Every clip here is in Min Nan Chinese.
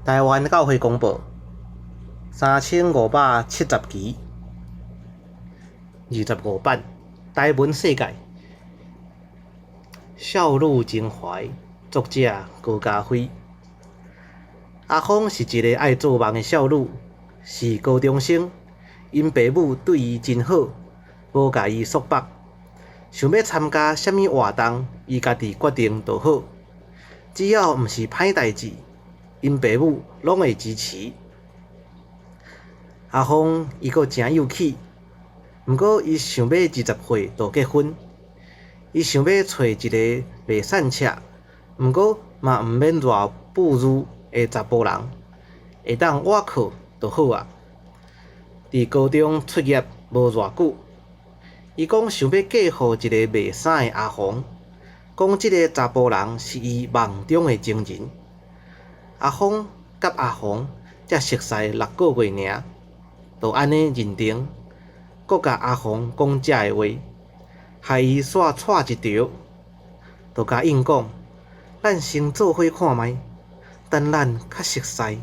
台灣教會公報3570期25版，台文世界少女情懷，作者高嘉輝。阿芳是一个愛做夢的少女，是高中生。𪜶爸母對伊真好，無共伊束縛，想欲參加啥物活動，伊家己決定就好。只要毋是歹代誌，𪜶爸母攏會支持。阿芳伊閣誠幼齒，毋過伊想欲20歲就結婚。伊想欲揣一个袂散赤，毋過嘛毋免偌富裕的查埔人，會當倚靠就好矣。佇高中畢業無偌久，伊講想欲嫁予一个賣衫的阿紅，講這个查埔人是伊夢中的情人。阿芳佮阿紅才熟似6個月爾，就按呢認定，閣共阿紅講這个話，害伊煞掣一著，就共應講：咱先做伙看覓，等咱較熟似，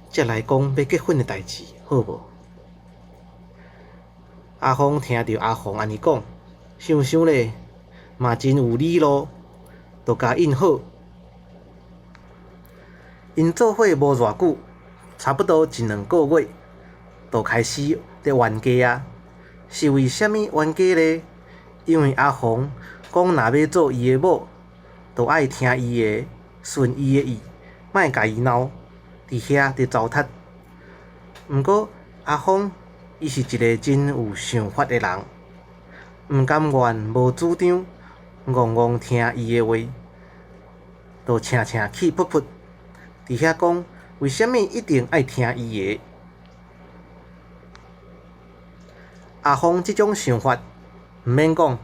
才來講欲結婚的代誌，好無？阿芳聽著阿紅按呢講，想想咧，嘛真有理咯，就共應好。𪜶做伙無偌久，差不多一兩個月，就開始咧冤家矣。是為啥物冤家咧？因為阿紅講若欲做伊的某，就愛聽伊的，順伊的意，莫共伊鬧，佇遐佇糟蹋。毋過阿芳伊是一个真有想法的人，毋甘願無主張，戇戇聽伊的話，就捙捙氣噗噗，佇遐講為啥物一定愛聽伊的？阿芳這種想法，毋免講，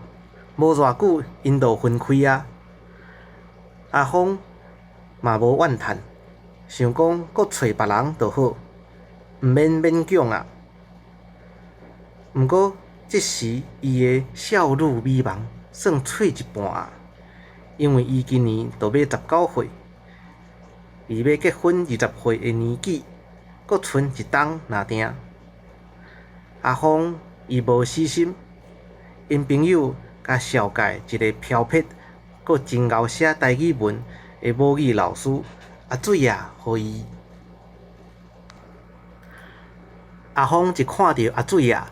無偌久𪜶就分開矣。阿芳嘛無怨嘆，想講閣揣別人就好，毋免勉強矣。毋過這時伊的少女美夢算碎一半矣，因為伊今年就欲19歲，離欲結婚20歲的年紀，閣賰一冬爾定。阿芳伊無死心，𪜶朋友共紹介一个飄撇閣真𠢕寫台語文的母語老師阿水仔予伊。阿芳一看著阿水仔，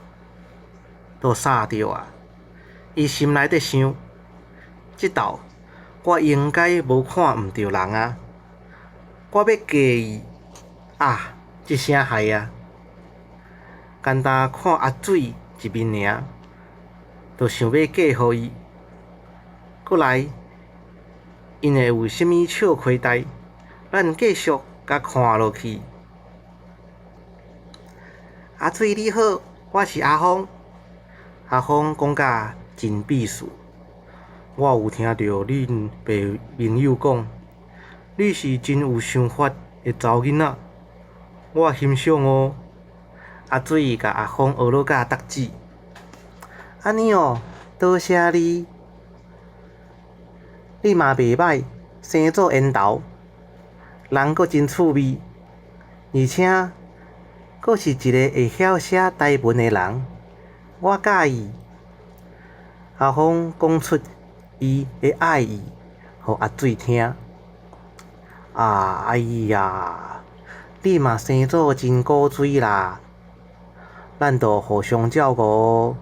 就捎著矣。伊心內底想：這晝我應該無看毋著人矣。我欲嫁伊啊！這聲害啊！干焦看阿水一面爾，就想欲嫁予伊。閣來，𪜶會有啥物笑虧代？咱繼續共看落去。阿水你好，我是阿芳。阿芳講甲真鄙視。我有聽著恁爸朋友講，你是真有想法的查某囡仔，我欣賞哦。阿水共阿芳學落甲得志。按呢哦，多謝你。你嘛袂䆀，生做緣投，人閣真趣味，而且閣是一个會曉寫台文的人，我佮意。阿芳講出伊的愛意，予阿水聽。啊，哎呀，你嘛生做真古錐啦，咱著互相照顧。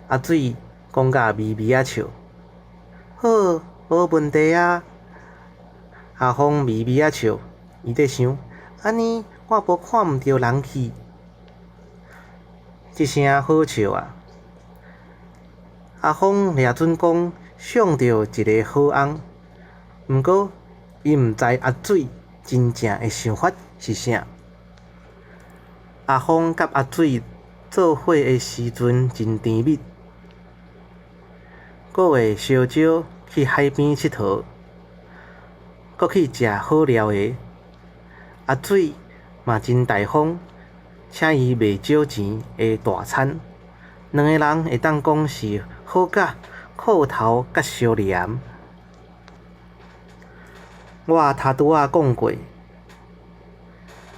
阿水講甲微微仔笑，好，無問題啊。阿芳微微仔笑，伊咧想，按呢我無看毋著人去。這聲好笑啊！阿芳掠準講相著一个好翁，毋過伊毋知阿水真正的想法是啥。阿芳佮阿水做伙的時陣真甜蜜，閣會相招去海邊𨑨迌，閣去食好料的。阿水嘛真大方，請伊袂少錢的大餐。兩个人會當講是好甲褲頭佮相黏。我頭拄仔講過，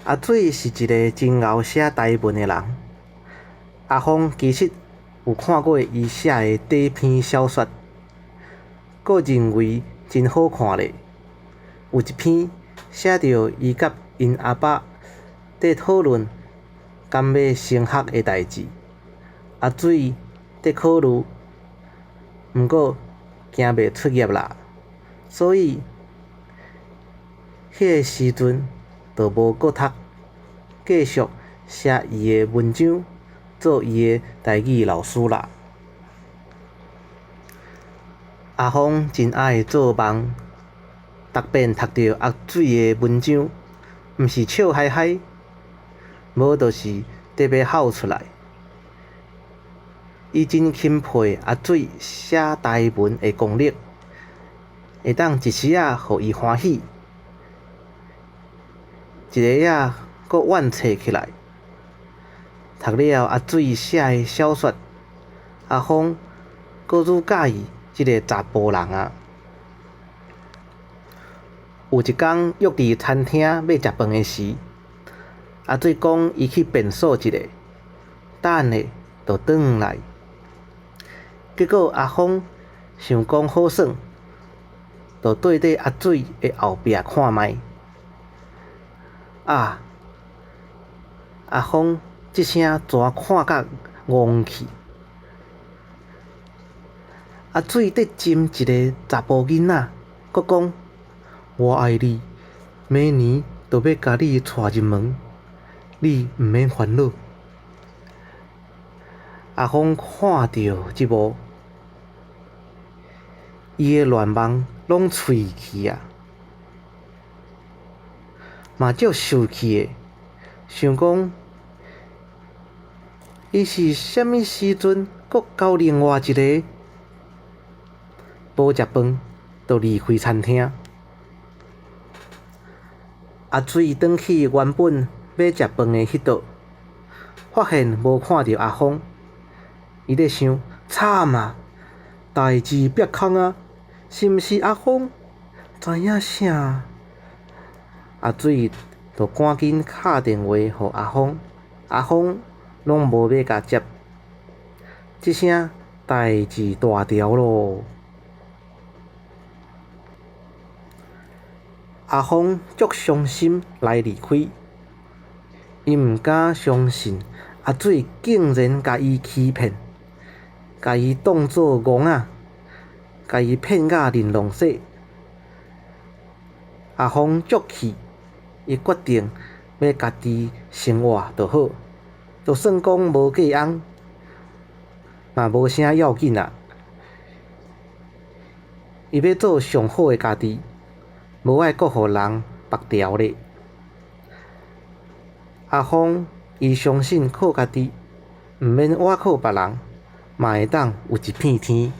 阿水是一个真𠢕寫台文的人。阿峰其實有看過伊寫的短篇小說，閣認為真好看咧。有一篇寫著伊佮𪜶阿爸佇討論敢欲升學的代誌。阿水佇考慮，毋過驚袂出業啦，所以彼个時陣就無閣讀，繼續寫伊的文章，做伊的台語老師啦。阿峰真愛做夢，逐遍讀著阿水的文章，毋是笑嗨嗨，無就是佇欲哭出來。伊真欽佩阿水寫台文的功力，會當一時仔予伊歡喜，一下仔閣怨嗟起來。讀了阿水寫的小說，阿峰閣愈佮意這个查埔人矣。有一工約佇餐廳欲食飯的時，阿水講伊去便所一下，等下就轉來。結果阿峰想講好耍，就綴佇阿水的後壁看覓。啊！阿峰這聲全看甲戇去。阿水佇斟一个查埔囡仔，閣講：我愛你，明年就欲共你娶入門，你毋免煩惱。阿峰看著這幕，伊的願望攏碎去矣，嘛足受氣的，想講伊是啥物時陣閣交另外一个？無食飯就離開餐廳。阿水轉去原本欲食飯的彼桌，發現無看著阿峰，伊咧想：慘啊，代誌煏空啊，是毋是阿峰知影啥？阿水就趕緊敲電話予阿峰，阿峰攏無欲共接，這聲代誌大條囉。阿峰足傷心來離開，伊毋敢相信阿水竟然共伊欺騙，共伊當做戇仔，共伊騙甲玲瑯說。阿峰足氣，伊決定欲家己生活就好，就算講無嫁翁，嘛無啥要緊啦。伊欲做上好的家己。無愛閣予人縛牢咧。阿峰伊相信靠家己，毋免倚靠別人，嘛會當有一片天。